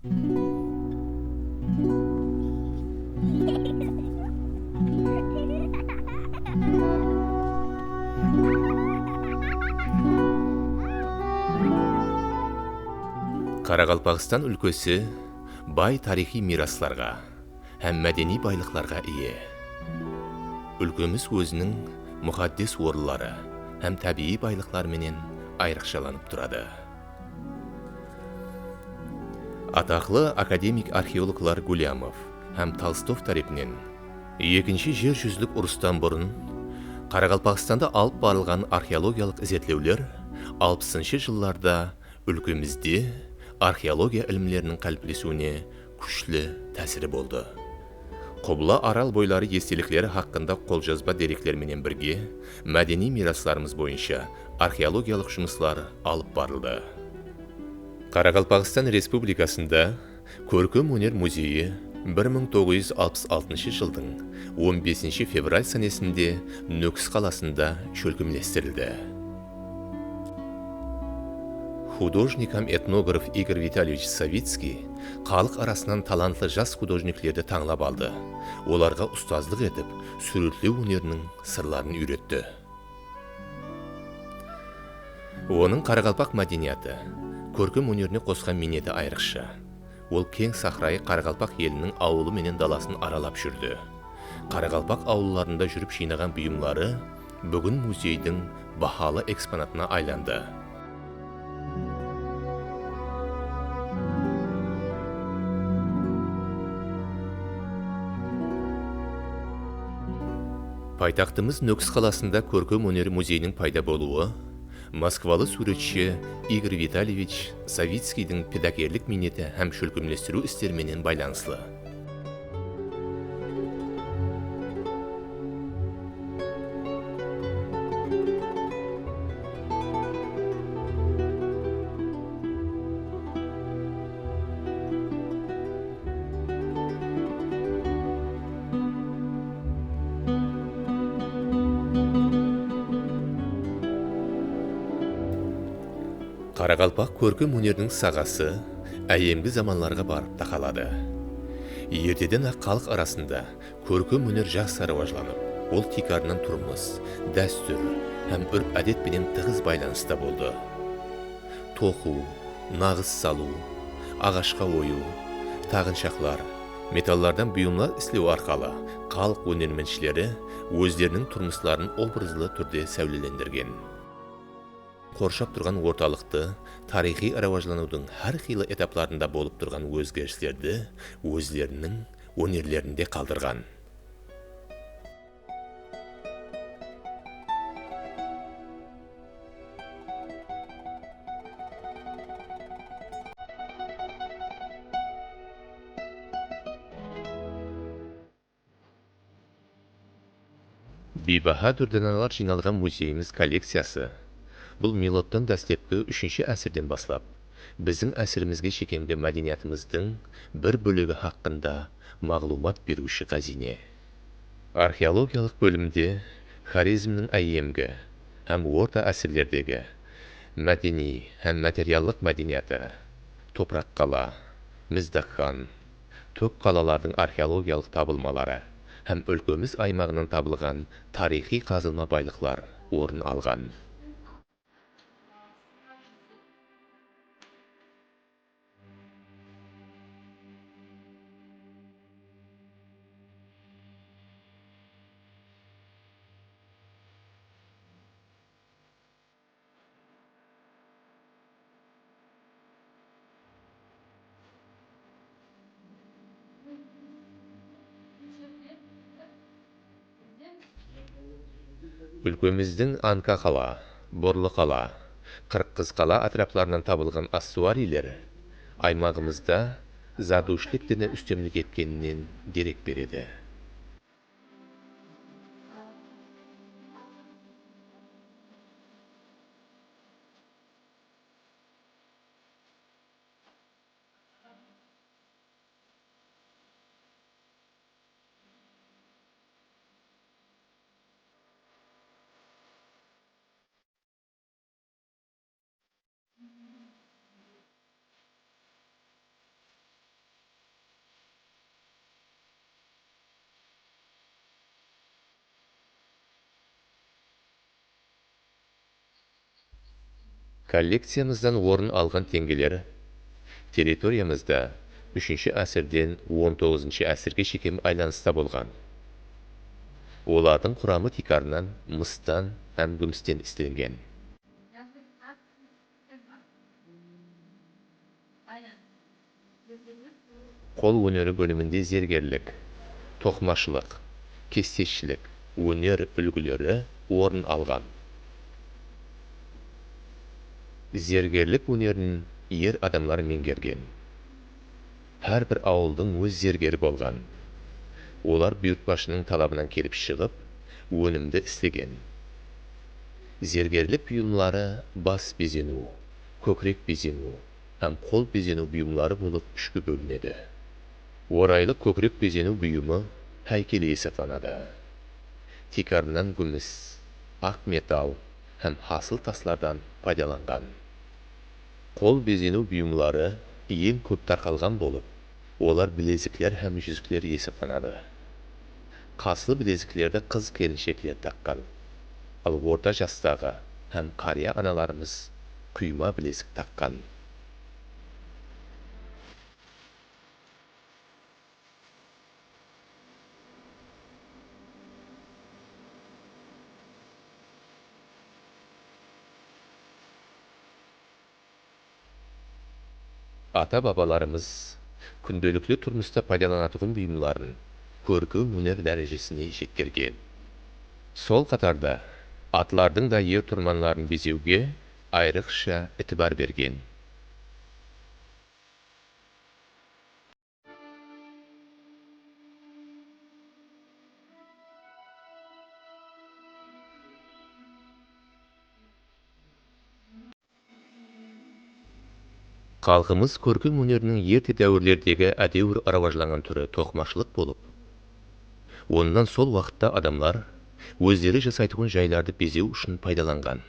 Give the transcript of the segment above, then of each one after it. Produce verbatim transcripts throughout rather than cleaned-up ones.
Qaraqalpaqstan úlkesi bay tariyxıy miyraslarǵa hám mádeniy baylıqlarǵa iye. Úlkemiz óziniń muqaddes orınları hám tábiyiy baylıqları menen ayrıqshalanıp turadı. Ataqlı akademik arxeologlar Gulyamov hám Tolstov tárepinen Ekinshi jer júzilik urıstan burın Qaraqalpaqstanda alıp barılǵan arxeologiyalıq izertlewler alpısınshı jıllarda úlkemizde arxeologiya ilimleriniń qáliplesiwine kúshli tásiri boldı. Qubla Aral boyları estelikleri haqqında qoljazba derekler menen birge mádeniy miyraslarımız boyınsha arxeologiyalıq jumıslar alıp barıldı. Qaraqalpaqstan Respublikasında Kórkem óner muzeyi bir mıń toǵız júz alpıs altınshı jıldıń on besinshi fevral sánesinde Nókis qalasında shólkemlestirildi. Xudojnik hám etnograf Igor Vitalyevich Savickiy xalıq arasınan talantlı jas xudojniklerdi tańlap aldı, olarǵa ustazlıq etip, súwretlew óneriniń sırların úyretti. Onıń qaraqalpaq mádeniyatı, kórkem ónerine qosqan miyneti ayrıqsha. Ol keń sahrayı qaraqalpaq eliniń awılı menen dalasın aralap júrdi. Qaraqalpaq awıllarında júrip jıynaǵan buyımları búgin muzeydiń bahalı eksponatına aylandı. Paytaxtımız Nókis qalasında kórkem óner muzeyiniń payda bolıwı moskvalı súwretshi Igor Vitalyevich Savickiydiń pidákerlik miyneti hám shólkemlestiriw isleri menen baylanıslı. Qaraqalpaq kórkem óneriniń saǵası áyyemgi zamanlarǵa barıp taqaladı. Erteden-aq xalıq arasında kórkem óner jaqsı rawajlanıp, ol tiykarınan turmıs, dástúr hám úrp-ádet penen tıǵız baylanısta boldı. Toqıw, naǵıs salıw, aǵashqa oyıw, taǵınshaqlar, metallardan buyımlar islew arqalı xalıq ónermentshileri ózleriniń turmısların obrazlı túrde sáwlelendirgen. Qorshap turǵan ortalıqtı tariyxıy rawajlanıwdıń hár qıylı etaplarında bolıp turǵan ózgerislerdi ózleriniń ónerlerinde qaldırǵan. Biybaha dúrdanalar jıynalǵan muzeyimiz kollekciyası bul milodtan dáslepki úshinshi ásirden baslap biziń ásirimizge shekemgi mádeniyatımızdıń bir bólegi haqqında maǵlıwmat beriwshi ǵáziyne. Arxeologiyalıq bólimde Xorezmniń áyyemgi hám orta ásirlerdegi mádeniy hám materiallıq mádeniyatı, Topıraq qala, Mizdakxan, Tók qalalardıń arxeologiyalıq tabılmaları hám úlkemiz aymaǵınan tabılǵan tariyxıy qazılma baylıqlar orın alǵan. Úlkemizdiń Anka qala, Burlı qala, Qırıq qız qala átiraplarınan tabılǵan ossuariyler aymaǵımızda zardushtlik dini ústemlik etkeninen derek beredi. Kollekciyamızdan orın alǵan teńgeler territoriyamızda úshinshi ásirden on toǵızınshı ásirge shekem aylanısta bolǵan. Olardıń quramı tiykarınan mıstan hám gúmisten islengen. Qol óneri bóliminde zergerlik, toqımashılıq, kesteshilik óner úlgileri orın alǵan. Zergerlik ónerin er adamlar meńgergen. Hár bir awıldıń óz zergeri bolǵan. Olar buyırtpashınıń talabınan kelip shıǵıp, ónimdi islegen. Zergerlik buyımları bas bezeniw, kókirek bezeniw, hám qol bezeniw buyımları bolıp úshke bólinedi. Oraylı kókirek bezeniw buyımı háykel esaplanadı. Tiykarınan gúmis, aq metall hám hasıl taslardan paydalanǵan. Qol bezeniw buyımları eń kóp tarqalǵan bolıp, olar bilezikler hám júzikler esaplanadı. Qaslı bileziklerdi qız-kelinshekler taqqan, al orta jastaǵı hám qariya analarımız quyma bilezik taqqan. Ata-babalarımız kúndelikli turmısta paydalanatuǵın buyımların kórkem óner dárejesine jetkergen. Sol qatarda atlardıń da er turmanların bezewge ayrıqsha itibar bergen. Xalqımız kórkem óneriniń erte dáwirlerdegi ádewir rawajlanǵan túri toqımashılıq bolıp, onnan sol waqıtta adamlar ózleri jasaytuǵın jaylardı bezew ushın paydalanǵan.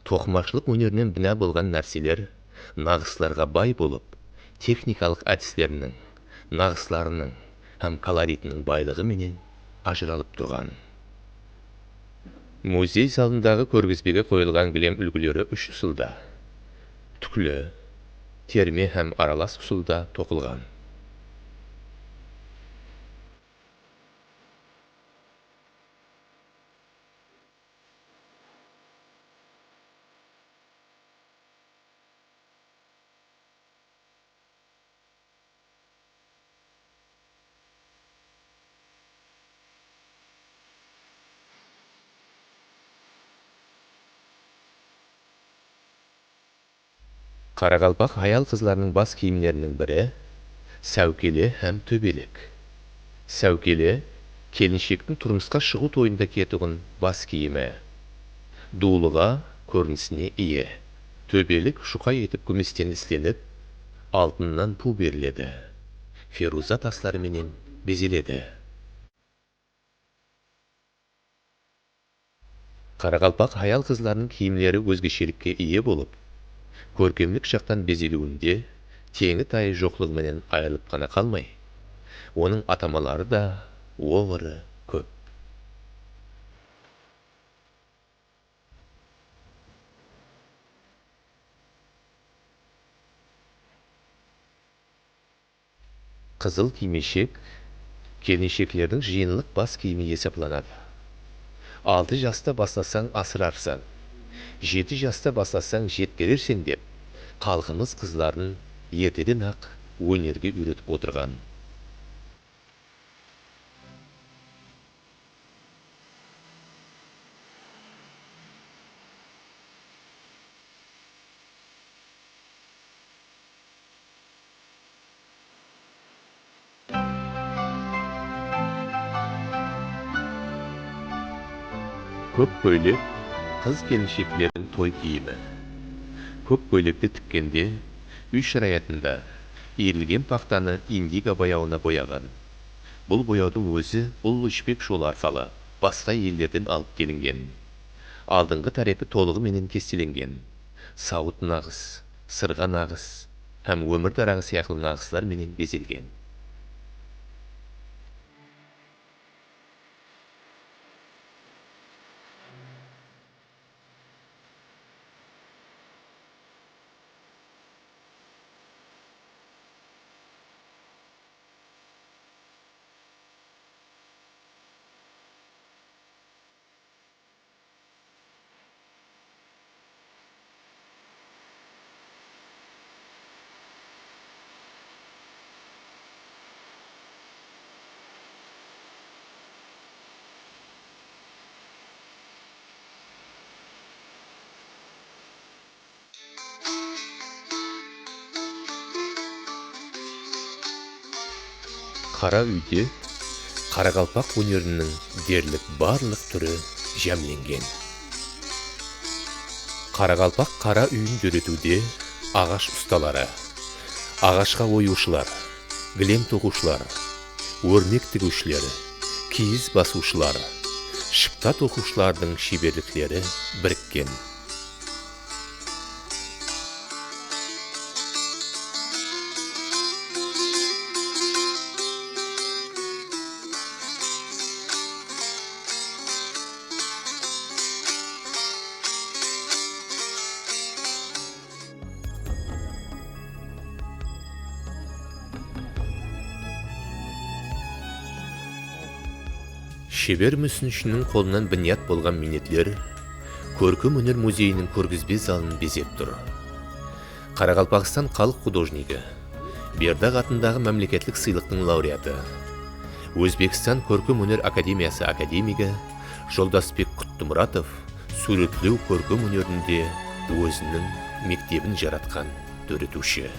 Toqımashılıq ónerinen bina bolǵan nárseler naǵıslarǵa bay bolıp, texnikalıq ádisleriniń, naǵıslarınıń hám koloritiniń baylıǵı menen ajıralıp turǵan. Muzey zalındaǵı kórgizbege qoyılǵan gilem úlgileri úsh usılda, túkli, terme hám aralas usılda toqılǵan. Qaraqalpaq hayal-qızlarınıń bas kiyimleriniń biri sáwkele hám tóbelek. Sáwkele kelinshektiń turmısqa shıǵıw toyında kiyetuǵın bas kiyimi. Duwlıǵa kórinisine iye. Tóbelek juqa etip gúmisten islenip, altınnan puw beriledi. Feruza tasları menen bezeledi. Qaraqalpaq hayal-qızlarınıń kiyimleri ózgeshelikke iye bolıp, kórkemlik jaqtan bezeliwinde teńi-tayı joqlıǵı menen ayırılıp ǵana qalmay, onıń atamaları da oǵırı kóp. Qızıl kiymeshek kelinsheklerdiń jıyınlıq bas kiyimi esaplanadı. Altı jasta baslasań, asırarsań, jeti jasta baslasań, jetkererseń, dep, xalqımız qızların erteden-aq ónerge úyretip otırǵan. Kók kóylek, qız-kelinsheklerdiń toy kiyimi. Kók kóylekti tikkende, úy sharayatında erilgen paxtanı indigo boyawına boyaǵan. Bul boyawdıń ózi ullı jipek jolı arqalı basqa ellerden alıp kelingen. Aldınǵı tárepi tolıǵı menen kestelengen. Sawıt naǵıs, sırǵa naǵıs hám ómir daraǵı sıyaqlı naǵıslar menen bezelgen. Qara úyde qaraqalpaq óneriniń derlik barlıq túri jámlengen. Qaraqalpaq qara úyin dóretiwde aǵash ustaları, aǵashqa oyıwshılar, gilem toqıwshılar, órmek tigiwshiler, kiyiz basıwshılar, shıpta toqıwshılardıń sheberlikleri birikken. Sheber músinshiniń qolınan binyat bolǵan miynetler Kórkem óner muzeyiniń kórgizbe zalın bezep tur. Qaraqalpaqstan xalıq xudojnigi, Berdaq atındaǵı mámleketlik sıylıqtıń laureatı, Ózbekstan Kórkem óner akademiyası akademigi Joldasbek Quttımuratov súwretlew kórkem ónerinde óziniń mektebin jaratqan dóretiwshi.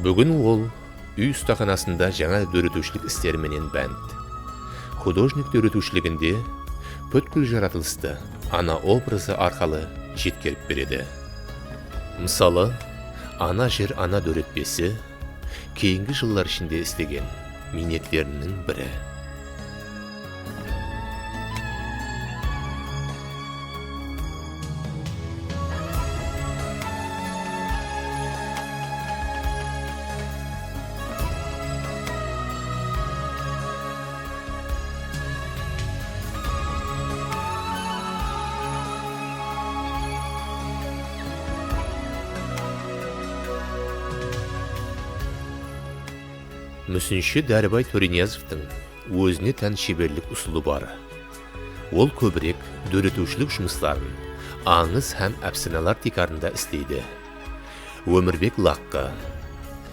Búgin ol úy ustaxanasında jańa dóretiwshilik isleri menen bánt. Xudojnik dóretiwshiliginde pútkil jaratılıstı ana obrazı arqalı jetkerip beredi. Mısalı, Ana jer, ana dóretpesi keyingi jıllar ishinde islegen miynetleriniń biri. Músinshi Dáribay Tóreniyazovtıń ózine tán sheberlik usılı bar. Ol kóbirek dóretiwshilik jumısların ańız hám ápsanalar tiykarında isleydi. Ómirbek laqqı,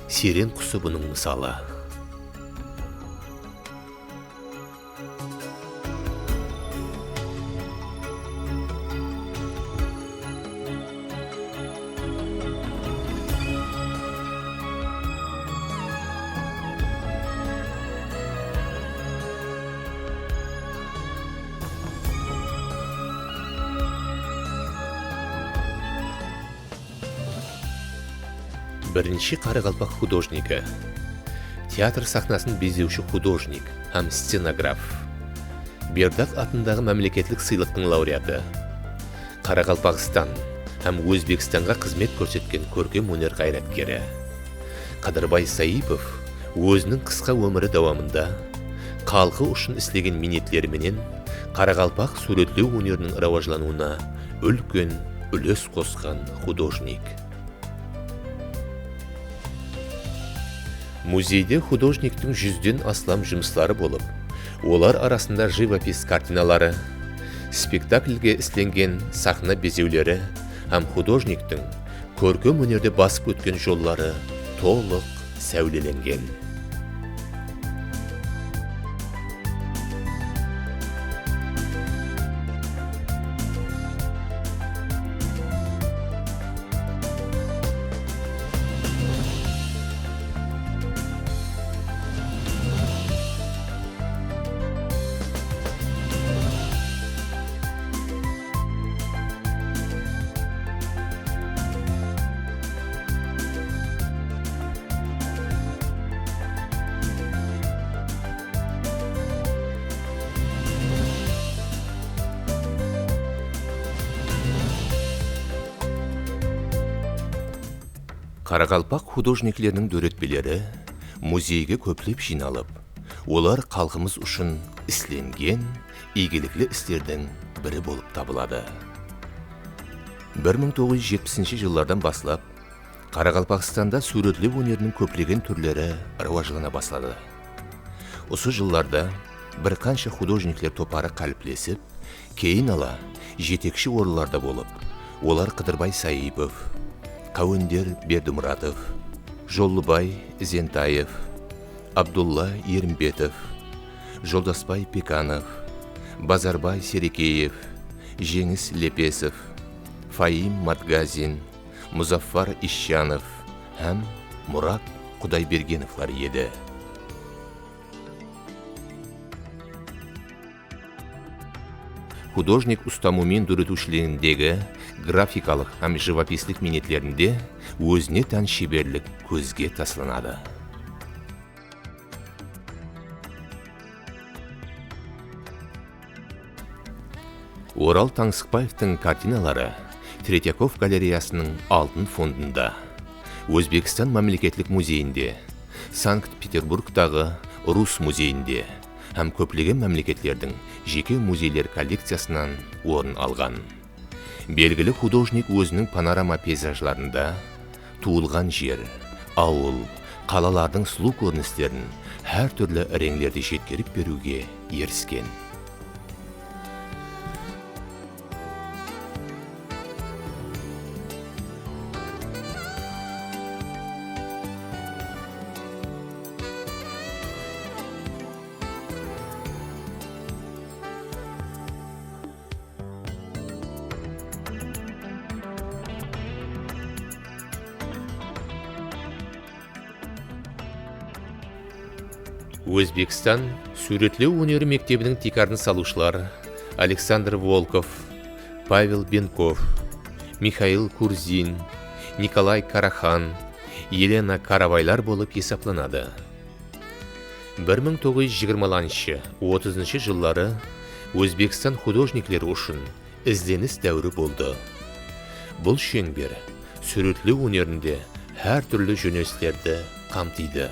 Seren qusı bunıń mısalı. Birinshi qaraqalpaq xudojnigi, teatr saxnasın bezewshi xudojnik hám scenograf, Berdaq atındaǵı mámleketlik sıylıqtıń laureatı, Qaraqalpaqstan hám Ózbekstanǵa xızmet kórsetken kórkem óner ǵayratkeri Qıdırbay Saipov óziniń qısqa ómiri dawamında xalqı ushın islegen miynetleri menen qaraqalpaq súwretlew óneriniń rawajlanıwına úlken úles qosqan xudojnik. Muzeyde xudojniktiń júzden aslam jumısları bolıp, olar arasında jivopis kartinaları, spektaklge islengen saxna bezewleri hám xudojniktiń kórkem ónerde basıp ótken jolları tolıq sáwlelengen. Qaraqalpaq xudojnikleriniń dóretpeleri muzeyge kóplep jıynalıp, olar xalqımız ushın islengen iygilikli islerdiń biri bolıp tabıladı. Bir mıń toǵız júz jetpisinshi jıllardan baslap Qaraqalpaqstanda súwretlew óneriniń kóplegen túrleri rawajlana basladı. Usı jıllarda bir qansha xudojnikler toparı qáliplesip, keyin ala jetekshi orınlarda bolıp, olar Qıdırbay Saipov, Qáwender Berdimuratov, Jollıbay Izentaev, Abdulla Erimbetov, Joldasbay Pekanov, Bazarbay Serekeev, Jeńis Lepesov, Faim Matgazin, Muzaffar Ishshanov hám Murat Qudaybergenovlar edi. Xudojnik Usta Mumin dóretiwshiligindegi grafikalıq hám jıvopislik miynetlerinde ózine tán sheberlik kózge taslanadı. Oral Tańsıqbaevtıń kartinaları Tretyakov galereyasınıń altın fondında, Ózbekstan mámleketlik muzeyinde, Sankt-Peterburgtaǵı Rus muzeyinde hám kóplegen mámleketlerdiń jeke muzeyler kollekciyasınan orın alǵan. Belgili xudojnik óziniń panorama peyzajlarında tuwılǵan jer, awıl, qalalardıń sulıw kórinislerin hár túrli reńlerde jetkerip beriwge erisken. Ózbekstan súwretlew óneri mektebiniń tiykarın salıwshılar Aleksandr Volkov, Pavel Benkov, Mixail Kurzin, Nikolay Karaxan, Yelena Karabaylar bolıp esaplanadı. Bir mıń toǵız júz jigirmalanshı, otızınshı jılları Ózbekstan xudojnikleri ushın izlenis dáwiri boldı. Bul sheńber súwretlew ónerinde hár túrli jónelislerdi qamtıydı.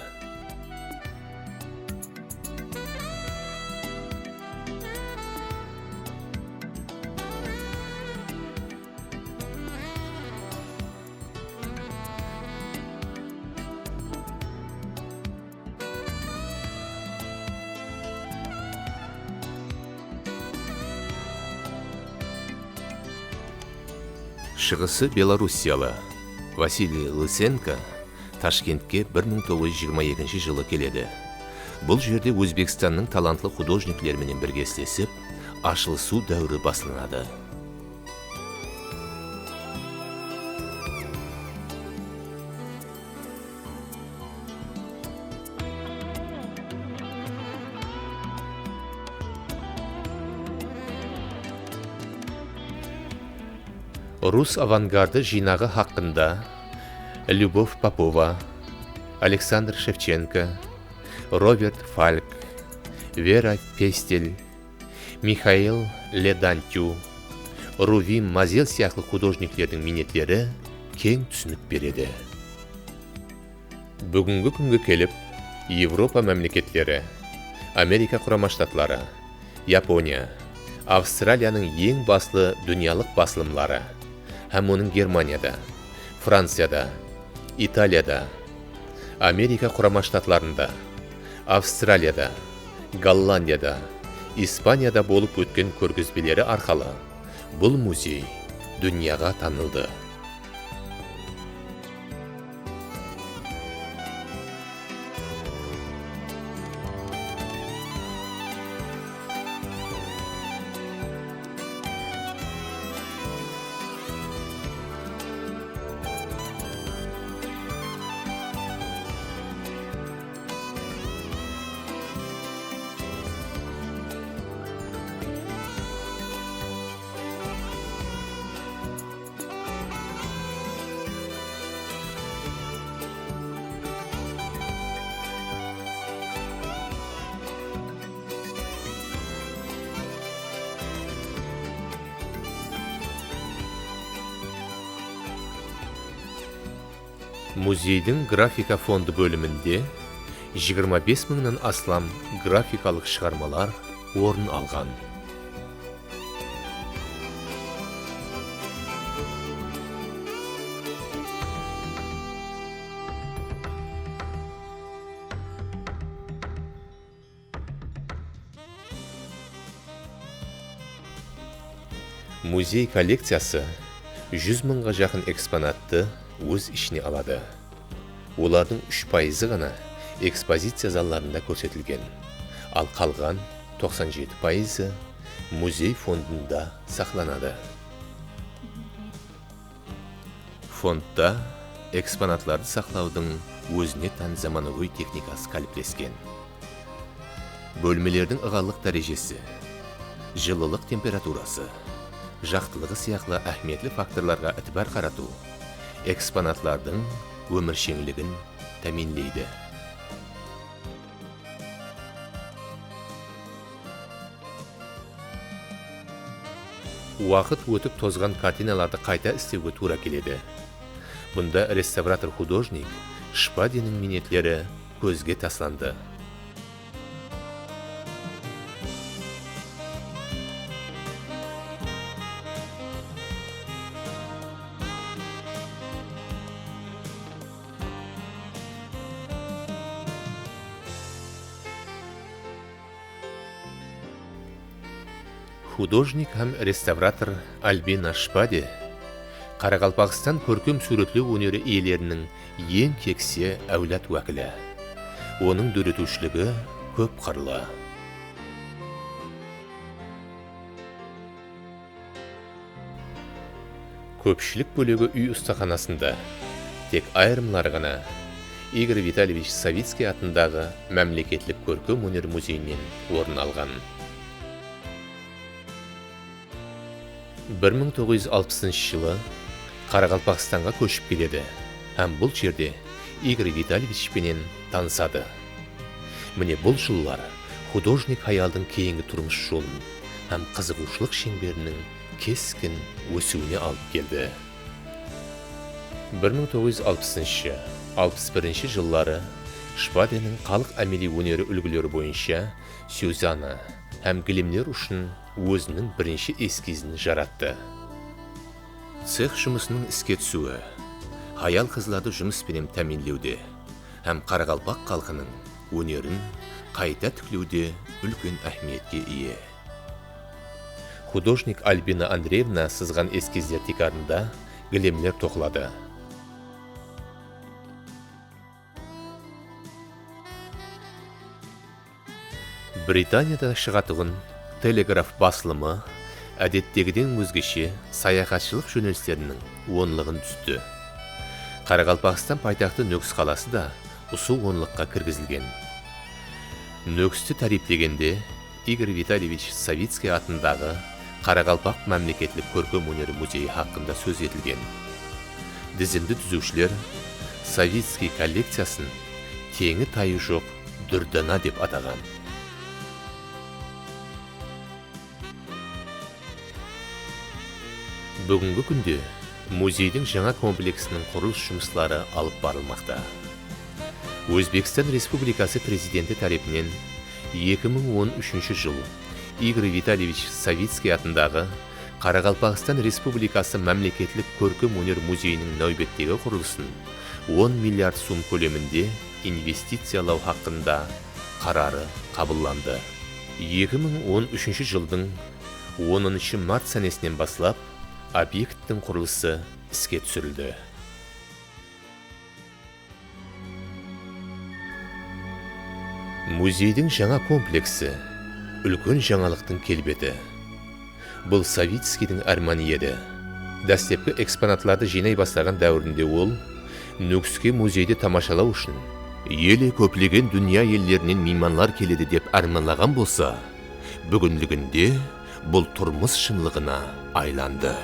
Shıǵısı belorussiyalı Vasiliy Lısenko Tashkentke bir mıń toǵız júz jigirma ekinshi jılı keledi. Bul jerde Ózbekstannıń talantlı xudojnikleri menen birge islesip, ashılısıw dáwiri baslanadı. Rus avangardı jıynaǵı haqqında Lyubov Popova, Aleksandr Shevchenko, Robert Falk, Vera Pestel, Mixail Ledantyu, Ruvim Mazel sıyaqlı xudojniklerdiń miynetleri keń túsinik beredi. Búgingi kúnge kelip, Evropa mámleketleri, Amerika Qurama Shtatları, Yaponiya, Avstraliyanıń eń baslı dúnyalıq basılımları hám onıń Germaniyada, Franciyada, Italiyada, Amerika Qurama Shtatlarında, Avstraliyada, Gollandiyada, Ispaniyada bolıp ótken kórgizbeleri arqalı bul muzey dúnyaǵa tanıldı. Muzeydiń grafika fondı bóliminde jigirma bes mıńnan aslam grafikalıq shıǵarmalar orın alǵan. Muzey kollekciyası júz mıńǵa jaqın eksponattı óz ishine aladı. Olardıń úsh payızı ǵana ekspoziciya zallarında kórsetilgen, al qalǵan toqsan jeti payızı muzey fondında saqlanadı. Fondta eksponatlardı saqlawdıń ózine tán zamanagóy texnikası qáliplesken. Bólmelerdiń ıǵallıq dárejesi, jıllılıq temperaturası, jaqtılıǵı sıyaqlı áhmiyetli faktorlarǵa itibar qaratıw eksponatlardıń ómirsheńligin támiyinleydi. Waqıt ótip tozǵan kartinalardı qayta islewge tuwra keledi. Bunda restavrator-xudojnik Shpadeniń miynetleri kózge taslandı. Xudojnik hám restavrator Albina Shpade Qaraqalpaqstan kórkem súwretlew óneri iyeleriniń eń kekse áwlad wákili. Onıń dóretiwshiligi kóp qırlı. Kópshilik bólegi úy ustaxanasında, tek ayırımları ǵana Igor Vitalevich Savickiy atındaǵı Mámleketlik kórkem óner muzeyinen orın alǵan. Bir mıń toǵız júz alpısınshı jılı Qaraqalpaqstanǵa kóship keledi hám bul jerde Igor Vitalevich penen tanısadı. Mine, bul jıllar xudojnik hayaldıń keyingi turmıs jolın hám qızıǵıwshılıq sheńberiniń keskin ósiwine alıp keldi. Bir mıń toǵız júz alpısınshı, alpıs birinshi jılları Shpadeniń xalıq ámeliy óneri úlgileri boyınsha Syuzana hám gilemler ushın óziniń birinshi eskizin jarattı. Cex jumısınıń iske túsiwi hayal-qızlardı jumıs penen támiyinlewde hám qaraqalpaq xalqınıń ónerin qayta tiklewde úlken áhmiyetke iye. Xudojnik Albina Andreevna sızǵan eskizler tiykarında gilemler toqıladı. Britaniyada shıǵatuǵın Telegraf basılımı ádettegiden ózgeshe sayaxatshılıq jónelisleriniń onlıǵın dúzdi. Qaraqalpaqstan paytaxtı Nókis qalası da usı onlıqqa kirgizilgen. Nókisti táriyplegende Igor Vitalevich Savickiy atındaǵı Qaraqalpaq mámleketlik kórkem óneri muzeyi haqqında sóz etilgen. Dizimdi dúziwshiler Savickiy kollekciyasın teńi-tayı joq dúrdana dep ataǵan. Búgingi kúnde muzeydiń jańa kompleksiniń qurılıs jumısları alıp barılmaqta. Ózbekstan Respublikası Prezidenti tárepinen eki mıń on úshinshi jıl Igor Vitalevich Savickiy atındaǵı Qaraqalpaqstan Respublikası Mámleketlik kórkem óner muzeyiniń náwbettegi qurılısın on milliard sum kóleminde investiciyalaw haqqında qararı qabıllandı. Eki mıń on úshinshi jıldıń onınshı mart sánesinen baslap obyekttiń qurılısı iske túsirildi. Muzeydiń jańa kompleksi úlken jańalıqtıń kelbeti. Bul Savickiydiń ármanı edi. Dáslepki eksponatlardı jıynay baslaǵan dáwirinde ol Nókiske muzeydi tamashalaw ushın ele kóplegen dúnya ellerinen miymanlar keledi dep ármanlaǵan bolsa, búginliginde bul turmıs shınlıǵına aylandı.